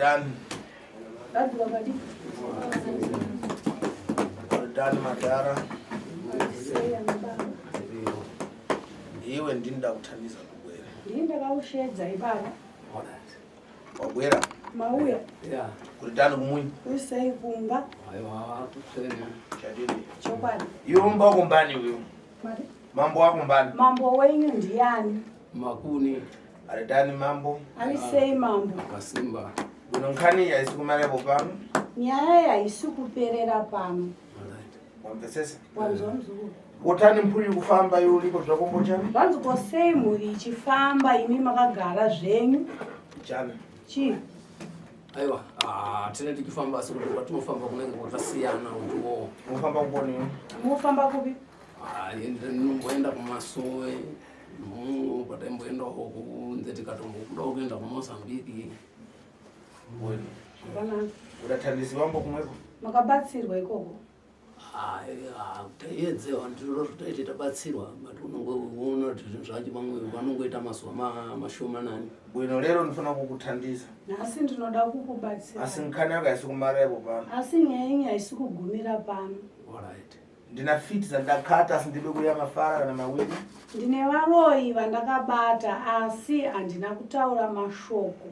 Ritani. Ndadzoka padi. Ritani madhara. Sei ana baba. Iwe ndini ndakuthandiza kubwera. Ndini ndakakushedza ibaba. Wabwera. Mauya. Yeah. Kuritani kumunyi. Usei kumba. Aiwa, kuseni. Chadidi. Chokwadi. Iwe mumba wako mbani uyu? Mari. Mambo wako mbani? Mambo wenyu ndiani? Makuni. Aritani mambo. Ari sei mambo? Kasimba. Bwino nkhani haisi kumarepo pano. Nyaya haisi kuperera pano. Alright. Wamvesesa? Wanzwa mzukuru. Wotani mphuri kufamba iwe uliko zvako mbochana? Zvanzi ko sei mhuri ichifamba imi makagara zvenyu? Chana. Chii? Aiwa, ah, tine tichifamba asi kuti kwatinofamba kunenge kwakasiyana kutiwo. Unofamba kuponi? Mufamba kupi? Ah, ndinomboenda kumasowe. Kwataimboendawo kunze tikatombobudawo kuenda kuMozambique. Zvakanaka. Udathandisi wambo kumweko? Makabatsirwa ikoko? Taiedzewa ndiro taiti tabatsirwa but unongoona kuti zvinhu zvacho vamwe vanongoita mazuva mashomanani. Bwino lero ndinofanira kukuthandisa. Nhasi ndinoda kukubatsira. Asi nkhani yako haisi kumarepo pano. Asi nyaya yenyu haisi kugumira pano. Alright. Ndina fiti dzandakata asi ndibe kuya mafara kana mawiri. Ndine varoyi vandakabata asi handina kutaura mashoko.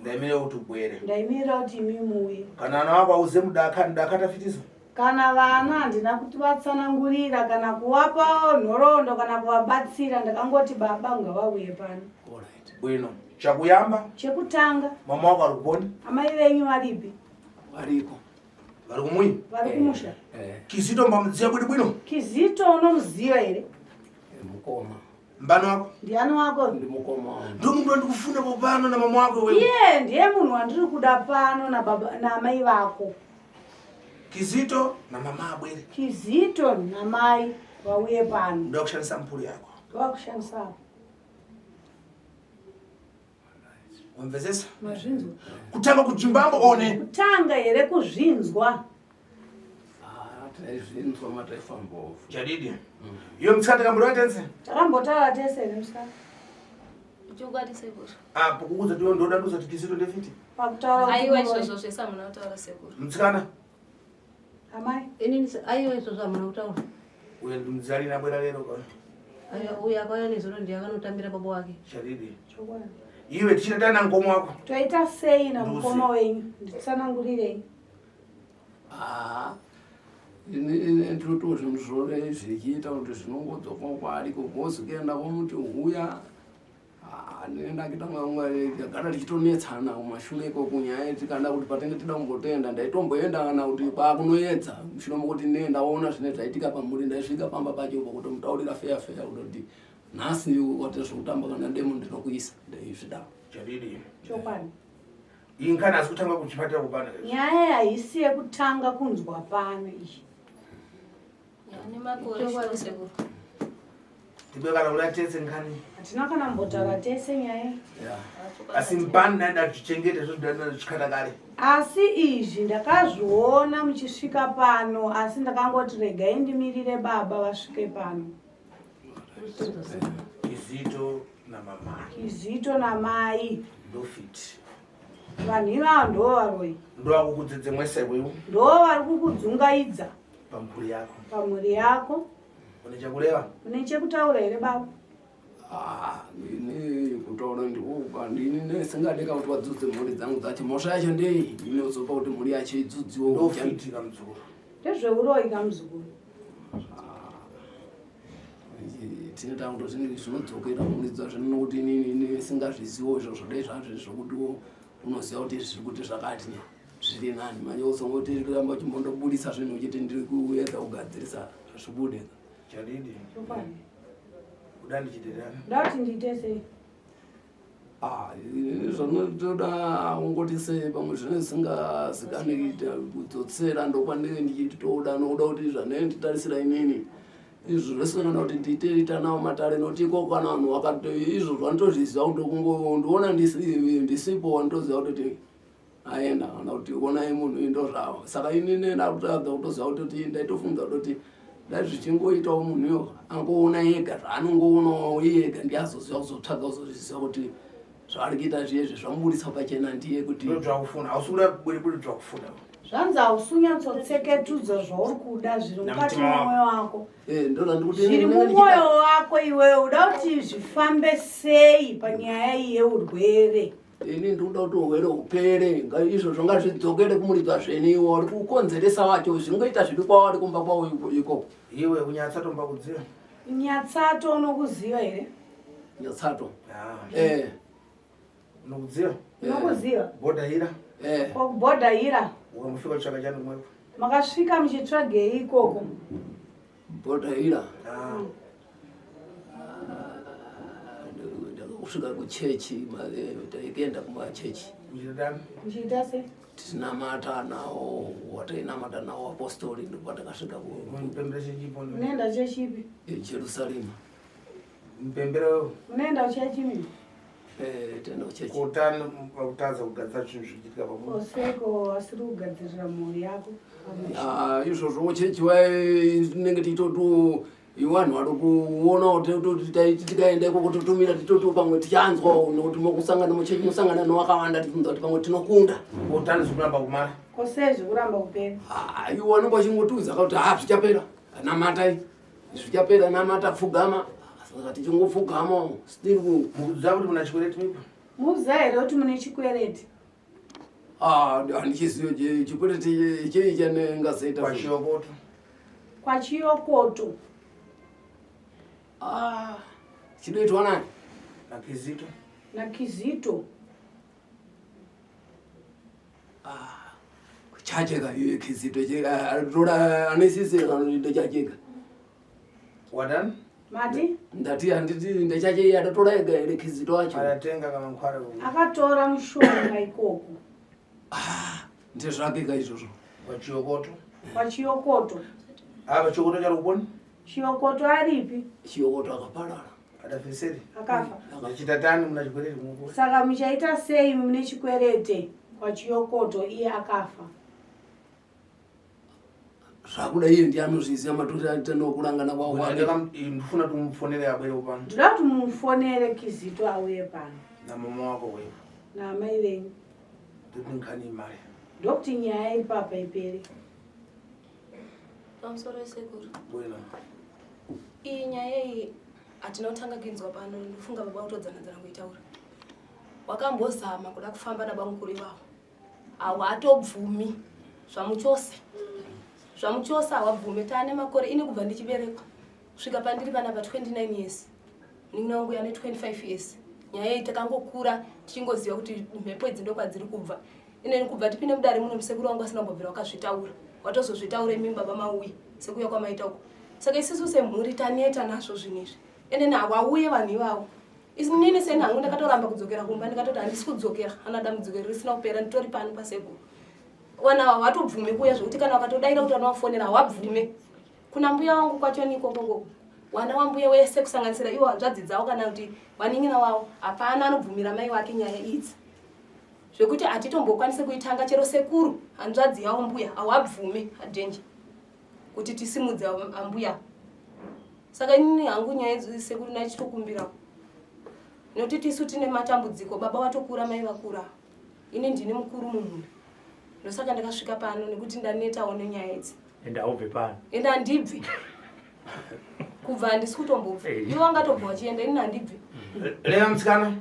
Ndaimirira kuti ugwere. Ndaimirira kuti imi muuye. Kana vana vako auze mudaka ndakata fitizo. Kana vana handina kuti vatsanangurira kana kuvapa nhoroondo kana kuvabatsira ndakangoti baba ngavauye pano. Alright. Bwino. Chakuyamba Chekutanga mama wako ari kuponi amai venyu varipi? Variko. vari kumuyi Vari kumusha. Eh, Kizito mbamudziya bwino bwino Kizito unomuziva here? mukoma. Mbani wako Ndiani wako? Ndi mukoma wangu. ndo munhu wandikufuna popano na mama wako wewe. Iye ndiye munhu wandiri kuda pano nababa naamai vako. Kizito na mama abwere. Kizito namai vauye pano. Ndoda kushandisa mphuri yako. Ndoda kushandisa. Wamvesesa? Mazvinzwa. Kutanga kudzimbambo one. Kutanga here kuzvinzwa? Ah, taizvinzwa mataifambawo. Chadidi. Iyo mtsikana takambotaura tese. Takambotaura tese here musikana? Chokwadi sekuru. Ah, pokuudza kuti ndoda ndozati Kizito ndefiti. Pakutaura kuti Aiwa muroyi. izvozvo zvese hamuna kutaura sekuru. Mtsikana. Amai. Inini aiwa izvozvo hamuna kutaura. Uyo ndimdzali nabwera lero kwa. Aiwa uyo akauya nezuro ndiye akanotambira baba wake. Chadidi. Chokwadi. Iwe tichita na mkomo wako. Toita sei na Nduzi. mukoma wenyu? Nditsanangurirei. Ah, ini ndinoto zvinhu zvone zvichiita kuti zvinongodzoka kwaari kugozi kuenda vomuti huya. Ah, ndinoenda kuita mwamwe tagara tichitonetsana kumashure ikoko nyaya tikanda kuti patinge tida kumbotoenda ndaitomboenda kana kuti kwakunoedza mushure mekuti ndinenge ndaona zvine zvaitika pamhuri ndaisvika pamba pacho pokutomutaurira feya feya kutoti nhasi wate zvekutamba kana demo ndinokuisa ndaizvidaro. Chadidi. Chokwadi. Iyi nkhani asi kutanga kuchipatira kupano. Nyaya haisi yekutanga kunzwa pano iyi. Ane makore shito sekuru. Tibe kana kuda tese nkhani. Hatina kana mbotaura tese nyaya. Yeah. Asi mbani ndaenda kuchichengeta zvo zvichikata kare. Asi izvi ndakazviona muchisvika pano asi ndakangoti regai ndimirire baba vasvike pano. Kizito na mama. Kizito namai. Ndofiti. Vanhu ivavo ndo varoyi. Ndo akukudzedzemwesa iwewe Ndo vari kukudzungaidza pamhuri yako. pamhuri yako. Une chakureva? Une chekutaura here baba? Ah, ini kutaura ndikuka ndini nesingade kuti vadzudze mhuri dzangu dzacho mhosva yacho ndei inozopa kuti mhuri yacho idzudziwe Ndofiti kamuzukuru. Ndezveuroyi kamuzukuru. Tine tangu zvinhu zvinodzokera mhuri dzazvo nokuti inini nesingazvizivo izvozvo dai zvazvo zvokutiwo unoziva kuti zviri kuti zvakati zviri nani manje uzongoti ramba uchimbondobudisa zvinhu uchiti ndiri kuedza kugadzirisa zvibude. Chadidi. Chokwadi. Kuda ndichitirana. Nda kuti ndiite sei? Ah, zvanotoda kungoti sei pamwe zvinenge zvisingazikaniki kudzotsera ndokwandinenge ndichitoda nokuda kuti zvandinenge nditarisira inini izvo zvese kana kuti nditeita nawo matare nokuti ikoko kana vanhu vakato izvo vanotozviziva kuti kungondiona ndisipo vanotoziva kutoti aenda kana kuti onai munhu uyu ndozvavo saka inini ndakutadza kutoziva kutoti ndaitofunga kutoti dai zvichingoitawo munhu uyo angoona ega zvaanongoonawo iye ega ndiye azoziva kuzotsvaga kuzozviziva kuti Zvaari kuita zviyezvi zvamuburitsa pachena ndiye kuti Ndozvakufuna. Hausi kuda buri buri zvakufuna. Zvanzi hausunyatsotseke-tudza zvauri kuda zviri mukati Namutima wako. memwoyo wako. Eh, ndozvandikuti Zviri mumwoyo wako iwewe uda kuti zvifambe sei panyaya iyi yeurwere? Ini ndikuda kuti urwere hupere, izvozvo ngazvidzokere kumuridza zveniwo uri kukonzeresa wacho zvingoita zviri kwavari kumba kwavo ikoko. Iwe kunyatsa tomba kudziva. Nyatsato unokuziva here? Nyatsato. Ah. Eh. Unokudziva? Unokuziva? Bhodha ira. Eh. Kokubhodha ira. Ukamufika kutsvaka chani kumwepo. Makasvika muchitsvagei ikoko? Bhodha ira. Ah. Kusvika kuchechi, taikuenda kumachechi. Muchitadani? Muchiita sei? Tinamata nawo, watainamata nawo apostori ndipo patakasvika ku Mupembere chechipo. Unoenda chechipi? Jerusarema. Mupembere Unoenda kuchechi mimi? Eh, tenda kuchechi. kutani pakutadza kugadzira zvinhu zvichiitika pamunhu. Oseko asiri kugadzirira mhuri yako. Ah, izvozvo chechi wainenge tichitoti iwanhu vari kuonawo tototi taiti tikaenda ikoko totumira titoti pamwe tichanzwawo nokuti mokusangana muchechi musangana nowakawanda tifunza kuti pamwe tinokunda. Kutani zvikuramba kumara. Kosei zvikuramba kupera? Ah, iwo vanenge vachingotiudza kuti ha zvichapera namatai zvichapera namata pfugama saka tichingopfugama still ku Mukuziva kuti muna chikwereti mipa? Muziva here kuti mune chikwereti? Ah, handichizivo chikwereti chei chanengazoita Pachiyokoto. Kwachiyokoto. Ah, chinoitwa nani? Nakizito. Nakizito. Ah, chacheka iye kizito cheka tora anesise kana kuti ndechacheka. Wadani? Mati? Ndati handiti ndechache iye atotora ega here kizito acho. Aratenga kama nkwara. Akatora mushonga ikoko. Ah, ndezvake ka izvozvo. Pachiyokoto. Pachiyokoto. Ah, pachiyokoto chari kupona? Chiyokoto aripi? Chiyokoto akaparara. Adafeseri. Akafa. Chitatani muna chikwereti kumukuru. Saka muchaita sei mune chikwerete kwachiyokoto iye akafa? Zvakuda iye ndiye anozviziva matori atinokurangana kwavo kwake. Ndifuna kuti mumufonere abwere pano. Ndoda kuti mumufonere Kizito auye pano. Namama wako wewe. Naamai venyu. Ndoti nkhani imari. Ndokuti nyaya iri papa ipere. Pamusoro sekuru. Bwena. Iyi nyaya iyi hatina kutanga kuinzwa pano, ndofunga baba kutodzanadzana kuitaura. Wakambozama kuda kufamba nabamukuru ivavo. Hawatobvumi zvamuchose. Zvamuchose hawabvumi taane makore ini kubva ndichiberekwa kusvika pandiri panapa 29 years. Munin'ina wangu ane 25 years. Nyaya iyi takangokura tichingoziva kuti mhepo idzi ndokwadziri kubva. Ineni kubva tipinde mudare muno musekuru wangu asina kumbobvira wakazvitaura. Watozozvitaura imi baba mauya sekuuya kwamaita uko. Saka isusu semhuri taneta nazvo zvinhu izvi. Ende hawauye vanhu ivavo. Inini seni hangu ndakatoramba kudzokera kumba ndikatoti handisi kudzokera ana dambudziko iri risina kupera nditori pano pasekuru. Wana hawatobvumi kuuya zvekuti kana wakatodaira kuti vanovafonera hawabvume. Kuna mbuya wangu kwacho nikoko wana wambuya wese kusanganisira iwo hanzvadzi dzavo kana kuti vanin'ina wavo hapana anobvumira mai wake nyaya idzi. Zvekuti hatitombokwanise kuitanga chero sekuru hanzvadzi yavo mbuya hawabvume hadenje kuti tisimudze ambuya. Saka inini hangu nyaya idzi sekuru ndachitokumbirawo. Nekuti tisu tine matambudziko, baba watokura mai vakura. Ini ndini mukuru mumhuri. Ndosaka ndakasvika pano nekuti ndanetawo nenyaya idzi. Ende haubve pano. Ende handibvi. Kubva handisi kutombobva. Hey. Iwe wangatobva wachienda ini handibvi. Lea musikana.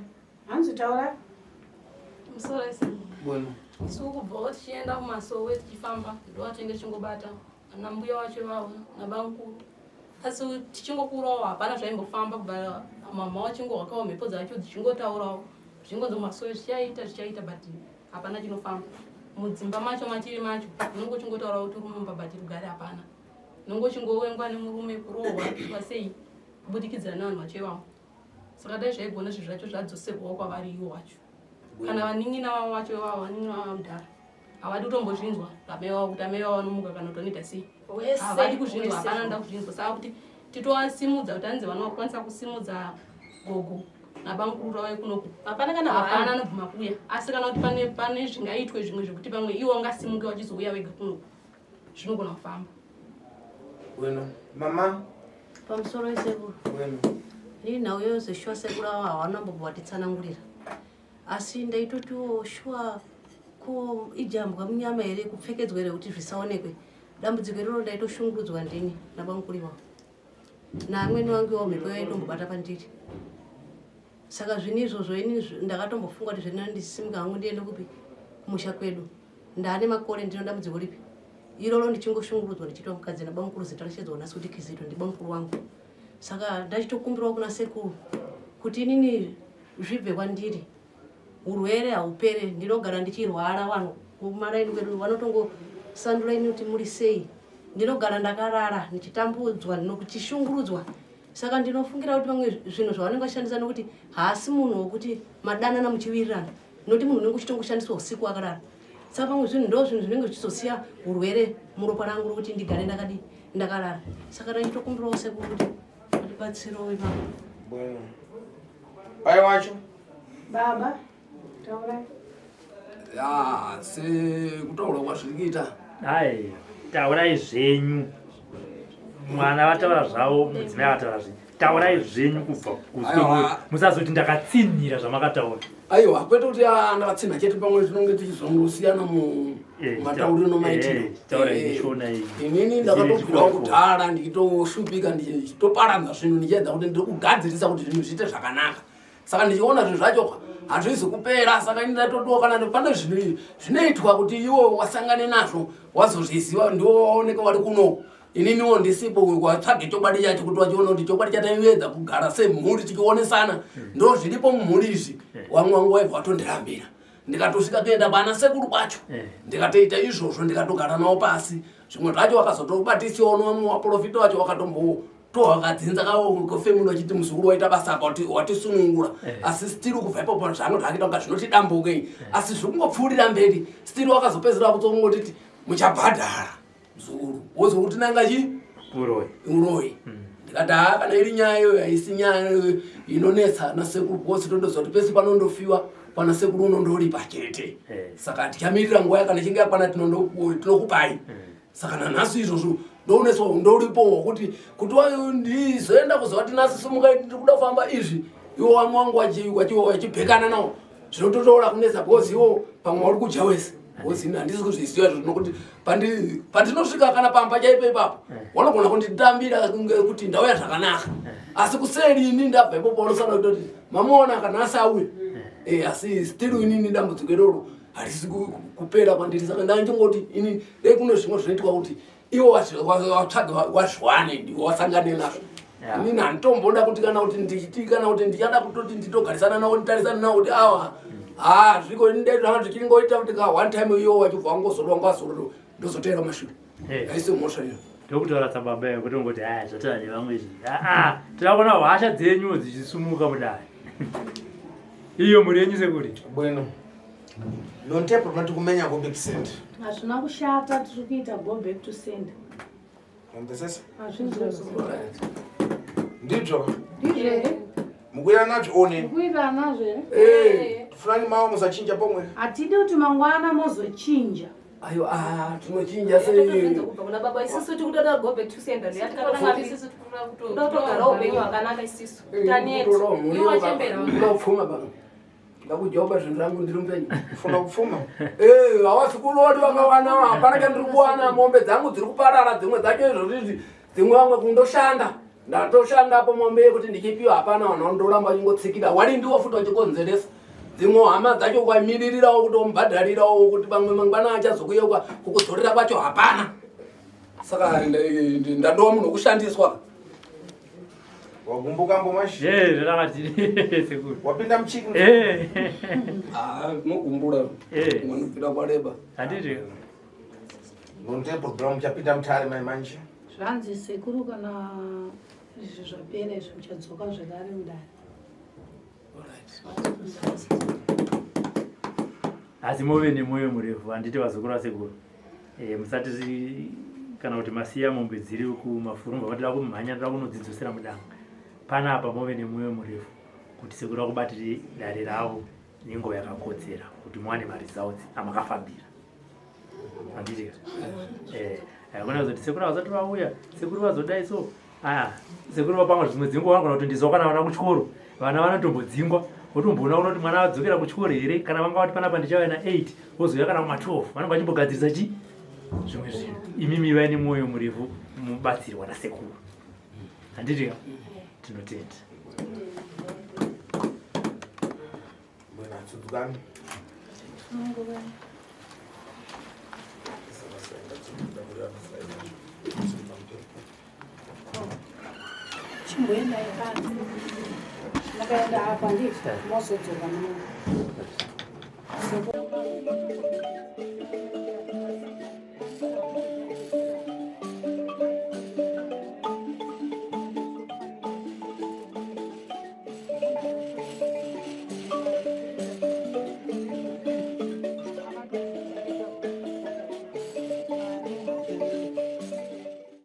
Hanzi taura. Musoro ese. Bwena. Isu kubvawo tichienda kumasowe tichifamba ndowatinenge tichingobata ana mbuya wacho ivavo nabamukuru. Asi tichingokurawo hapana zvaimbofamba kubva mama wachingohwakawo mhepo dzacho dzichingotaurawo zvichingonzi kumasowe zvichaita zvichaita but hapana chinofamba. Mudzimba macho matiri macho unenge uchingotaurawo kuti uri mumba but rugare hapana. Unenge uchingowengwa nemurume kurohwa kuitwa sei kubudikidzira nevanhu vacho ivavo. Saka dai zvaigona zvinhu zvacho zvadzoserwawo kwavari ivo vacho. Kana vanin'ina vavo vacho ivavo vanin'ina vavo mudhara havadi kutombozvinzwa amai vavo kuti amai vavo vanomuka kana kuti vanoita sei. Havadi kuzvinzwa, hapana anoda kuzvinzwa. Saka kuti titovasimudza kuti anzi vanokwanisa kusimudza gogo nabamukuru vauye kunoku. Hapana kana hapana anobvuma kuuya. Asi kana kuti pane zvingaitwe zvimwe zvekuti pamwe ivo vangasimuke vachizouya vega kunoku zvinogona kufamba. Bueno, mama. Pamusoro sekuru. Bueno. Ini nhau yose shuwa sekuru avo hawana kumbobva vatitsanangurira. Asi ndaitotiwo shuwa ko ijambwa munyama here kupfekedzwa here kuti zvisaonekwe. Dambudziko iroro ndaitoshungurudzwa ndini nabamukuru ivavo. Naamwene wangu iwawo mhepo yaitombobata pandiri. Saka zvinhu izvozvo ini ndakatombofunga kuti zvino ndisimuka hangu ndiende kupi kumusha kwedu. Ndaane makore ndino dambudziko ripi iroro ndichingoshungurudzwa ndichiitwa mukadzi nabamukuru zita rachedzwa nhasi kuti Kizito ndibamukuru wangu. Saka ndachitokumbirawo kuna sekuru kuti inini zvibve kwandiri. Urwere haupere ndinogara ndichirwara vanhu kumaraini kwedu vanotongosandura ini kuti muri sei. Ndinogara ndakarara ndichitambudzwa ndinokuchishungurudzwa. Saka ndinofungira kuti vamwe zvinhu zvavanenge vashandisa nokuti haasi munhu wokuti madanana muchiwirirana nokuti munhu unenge uchitongoshandiswa usiku wakarara. Saka pamwe zvinhu ndo zvinhu zvinenge zvichizosiya urwere muropa rangu rokuti ndigare ndakadii ndakarara. Saka ndachitokumbirawo sekuru kuti vandibatsirewo ipapo. Bueno. Pai wacho. Baba, taurai. Ya, sekutaura kwazviri kuita. Ai, taurai zvenyu. Mwana vataura zvavo, mudzimai vataura zvenyu. Taurai zvenyu kubva kuzwi musazoti ndakatsinhira zvamakataura. Aiwa, kwete kuti ah, ndakatsinha chete pamwe zvinonge tichizongosiyana mumatauriro eh, nomaitiro. Eh, taurai eh, neshona iyi. Inini ndakatobvirawo kudhara ndichitoshupika ndichitoparadza zvinhu ndichiedza kuti ndiri kugadzirisa kuti zvinhu zviite zvakanaka. Saka ndichiona zvinhu zvacho hazvizi kupera saka ini ndatotiwo kana pane zvinhu zvinoitwa kuti iwo wasangane nazvo wazozviziva ndiwo waoneka wari kuno ininiwo ndisipo watsvage chokwadi chacho kuti wachiona kuti chokwadi chataiedza kugara semhuri tichionesana ndo zviripo mumhuri izvi wamwe wangu waibva watondirambira ndikatosvika kuenda kwana sekuru kwacho ndikatoita izvozvo ndikatogara nawo pasi zvimwe zvacho wakazotobatisiwa uno waprofita wacho wakatombo tohakadzinza kafemuli vachiti muzukuru waita basa apa watisunungura eh. asi still kubva ipapo zvanga zvakuita kunga zvinotidambuke eh. asi zviri kungopfuurira mberi still wakazopedzera kutsongotiti muchabhadhara muzukuru wozokuti nanga chi uroyi hmm. ndikati haa kana iri nyaya iyoyo haisi nyaya inonetsa nasekuru because tondoziva kuti pese panondofiwa pana sekuru unondoripa chete eh. saka tichamirira nguva yakana ichinge yakwana tinokupai saka nanhasi izvozvo ndouneswa ndoripo hwokuti kuti ndizoenda kuzovati nhasi simuka ndiri kuda kufamba izvi iwo vamwe wangu wachibhekana nawo zvinototoora kunetsa because iwo pamwe uri kudya wese because ini handisi kuzviziva izvo nokuti pandinosvika kana pamba chaipo ipapo eh. wanogona kunditambira kunge kuti ndauya zvakanaka eh. asi kuseri ini ndabva ipopo unosana kutoti mamuona kana asi auya eh, asi still inini dambudziko iroro harisi kupera kwandiri saka ndandingoti ini dai kune zvimwe zvinoitwa kuti iwo watsvage wazviwane ndiwo wasangane nazvo inini handitomboda kuti kana kuti ndichiti kana kuti ndichada kutoti nditogarisana nawo nditarisane nawo kuti awa ha zviko ini dai zvanga zvichingoita kuti ka one time iwo wachibva wangozorwa ngwazororo ndozoteera mashure haisi mhosva iyo ndokutaura sababa iyo kutongoti aya zvataura nevamwe izvi aa toda kuona hwasha dzenyu dzichisumuka mudare iyo mhuri yenyu sekuri bueno Lontepo tinoti kumenya go back to send. Hazvina kushata tiri kuita go back to send. Mvesesa? Hazvizvo. Ndizvo. Ndizvo here? Mukuira nazvo one. Mukuira nazvo here? Eh, fulani mawo musachinja pomwe. Hatidi kuti mangwana mozochinja. Ayo ah tinochinja sei? Kubva kuna baba isusu tikutoda go back to sender. Ndiyatikaona isusu tikutoda kutogara upenyu hwakanaka isusu. Taneta. Iwe wachembera. Unopfuma baba. Ndakujoba zvinhu zvangu ndiri mupenyu. Funa kupfuma. Eh, hawasi kuloti vakawana hapana chandiri kuwana mombe dzangu dziri kuparara dzimwe dzacho izvozvo izvi dzimwe vamwe kundoshanda. Ndatoshanda apo mombe yekuti ndichipiwa hapana vanhu vanondoramba vachingotsikira. Wari ndiwo futi vachikonzeresa. Dzimwe hama dzacho kwaimiririrawo kuti omubhadharirawo kuti vamwe mangwana achazokuyeuka kukudzorera kwacho hapana. Saka ndandowa munhu wekushandiswa. Wagumbuka mbomashi? Eh, zvakati sekuru. Wapinda muchiki? Eh. Ah, tinogumbura. Eh. Mwanopinda kwareba. Handiti. Nonde program muchapinda mutare mai manje. Zvanzi sekuru kana izvi zvapera izvi muchadzoka zvekare mudare. Asi muve nemwoyo murefu handiti vazukuru vasekuru. Eh, musati kana kuti masiya mombe dziri kumafuru mva toda kumhanya toda kunodzidzosera mudanga. Panapa muve nemwoyo murefu kuti sekuru vakubatire dare ravo nenguva yakakodzera kuti muwane maresults amakafambira. Handiti eh, hakuna kuzoti sekuru havasati vauya, sekuru vazodai so. Ah, sekuru vapamwe zvimwe dzinguva vanogona kutondizwa kana vana kuchikoro vana vanotombodzingwa. Votomboona kuona kuti mwana adzokera kuchikoro here, kana vanga vati panapa ndichauya na8, vozouya kana kuma12, vanenge vachimbogadzirisa chi zvimwe zvinhu. Imimi ivai nemwoyo murefu mubatsirwa nasekuru. Handiti ka? Tinotenda. Chimboendai pano. Makaenda apa nditi mozodzoka muno.